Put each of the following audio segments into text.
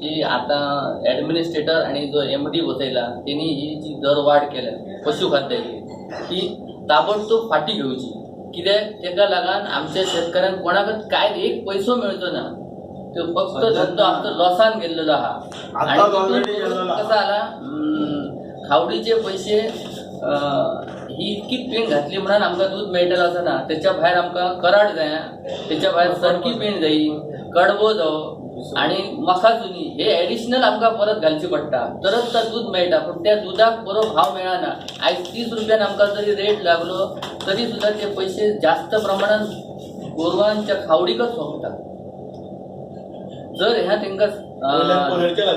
की आतां ऍडमिनिस्ट्रेटर आनी जो एमडी बसयला तेणी ही जी दरवाड केल्या पशु खाद्याची ती ताबडतोब फाटी घेवची. कित्याक तेका लागून आमच्या शेतकऱ्यांक कोणाकच काय एक पयसो मेळचो ना. तो फक्त धंदो आमचो लॉसान गेल्लेलो आहा. आणि आताच already तितून गेल्लेलो आहा. कसं आला, खावडीचे पैसे, ही इतकी पेण घातली म्हणून आमकां दूद मेळटलें असं ना. त्याच्या भायर आमकां कराड जाय, त्याच्या भायर सरकी पेण जायी, कडबो जावो आणि मखाचुनी हे एडिशनल आमकां परत घालची पडटा, तरच तो दूद मेळटा. पूण त्या दुदाक बरो भाव मेळना. आयज 30 रुपयान आमकां जरी रेट लागलो तरी सुद्दां ते पैसे जास्त प्रमाणात गोरवांच्या खावडीकच सोंपता. जर ह्या तेंकां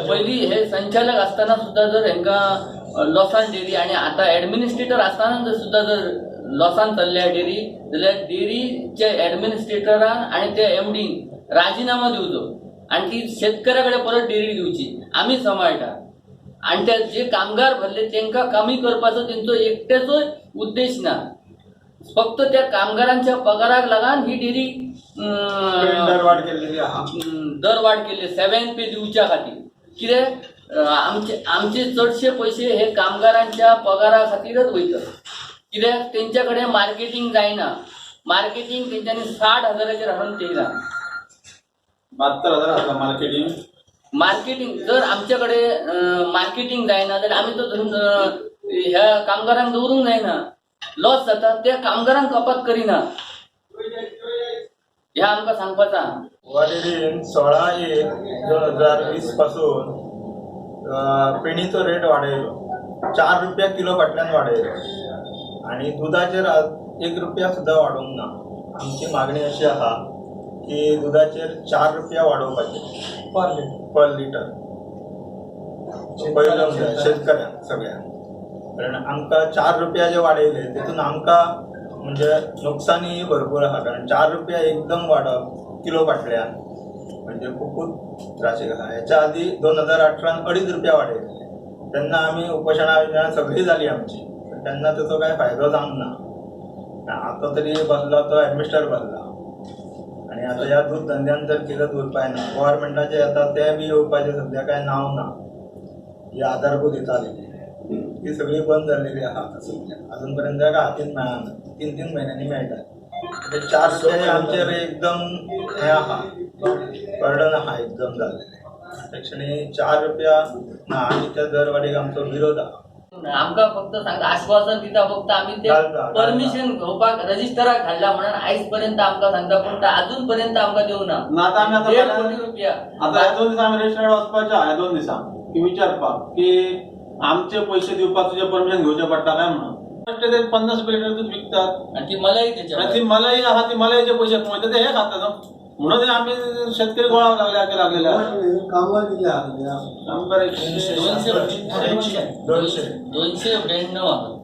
पयलीं हे संचालक आसतना सुद्दां जर हेंकां लॉसान डेअरी आणि आता ऍडमिनिस्ट्रेटर आसतना जर सुद्दां जर लॉसान चल्ल्या डेअरी, जाल्यार डेअरीच्या ऍडमिनिस्ट्रेटरान आणि त्या एमडीन राजीनामा दिवचो आणि ती शेतकऱ्या कडेन परत डेअरी दिवची, आमी सांबाळटा. आणि ते जे कामगार भरले तेंकां कमी करपाचो तेंचो एकट्याचो उद्देश ना. फक्त त्या कामगारांच्या पगाराक लागून ही डेअरी दरवाढ केलेली आहा. दरवाढ केली 7 पे दिवच्या खातीर. कित्याक आमचे आमचे चडशे पयशे हे कामगारांच्या पगारा खातीरच वयतात. कित्याक तेंच्या कडेन मार्केटींग जायना. मार्केटींग तेंच्यांनी 60 हजाराचेर हाडून तेयला. 72,000 आसा मार्केटिंग. मार्केटींग जर आमच्या कडेन मार्केटींग जायना जाल्यार आमी तो धरून ह्या कामगारांक दवरूंक जायना. लॉस जाता, त्या कामगारांक कपात करिना, ह्या आमकां सांगपाचा. गोवा डेअरीन 16/1/2020 पासून पेणीचो रेट वाडयलो, 4 रुपया किलो फाटल्यान वाडयलो आनी दुदाचेर 1 रुपया सुद्दां वाडोवंक ना. आमची मागणी अशी आहा की दुदाचेर 4 रुपया वाडोवपाचे पर लिटर. Per litre. पयलो म्हणजे शेतकऱ्यांक सगळ्यांक, कारण आमकां 4 रुपया जे वाडयले तितून आमकां म्हणजे नुकसानी भरपूर आहा, कारण 4 रुपया एकदम वाडप किलो फाटल्यान म्हणजे खुपूच त्रासीक आहा. हेच्या आदी 2018न 2.5 रुपया वाडयले, तेन्ना आमी उपोशणां बिपोशणां सगळीं जाली आमची, पण तेन्ना तेचो कांय फायदो जावंक ना. आतां तरी बसला तो एडमिनिस्ट्रेटर बसला आनी आतां ह्या दूद धंद्यान जर कितेंच उरपाय ना. गव्हर्मेंटाचे येता ते बी येवपाचे सद्या कांय नांव ना. ही आधारभूत दिताली ती सगळी बंद जाल्लेली आहा. आतां सद्या अजून पर्यंत काय हातीन मेळना, 3-3 म्हयन्यांनी मेळटा. ते 4 रुपया हे आमचेर एकदम हें आहा, बर्डन आहा एकदम जाल्लेलें. त्या क्षणी 4 रुपया ना आनी त्या दरवाडीक आमचो विरोध आहा. आमकां फक्त सांगता, आश्वासन दिता फक्त, आमी ते घालता, घालता. परमिशन घेवपाक रजिस्टराक धाडला म्हणून आयज पर्यंत आमकां सांगता, पूण ते अजून पर्यंत आमकां दिवना. ना, आता आमी आता 1.5 फाल्यां- कोटी रुपया. आता ह्या 2 दिसां आमी रजिस्टराक वचपाचे आहा, ह्या 2 दिसां की विचारपाक की आमचे पयशे दिवपाक तुजें परमिशन घेवचें पडटा काय म्हणून. ते 50 रुपया लिटर दूद विकतात. आणि ती मलाई त्याच्या आणि ती मलाई आहा, ती मलाईचे पैसे कमयता, ते हे खाता न्हू. म्हणून हे आमी शेतकरी गोळा लागले लागलेले आहा. कामगार किती आहा? कामगार 100. 200. 200. 292 आहा.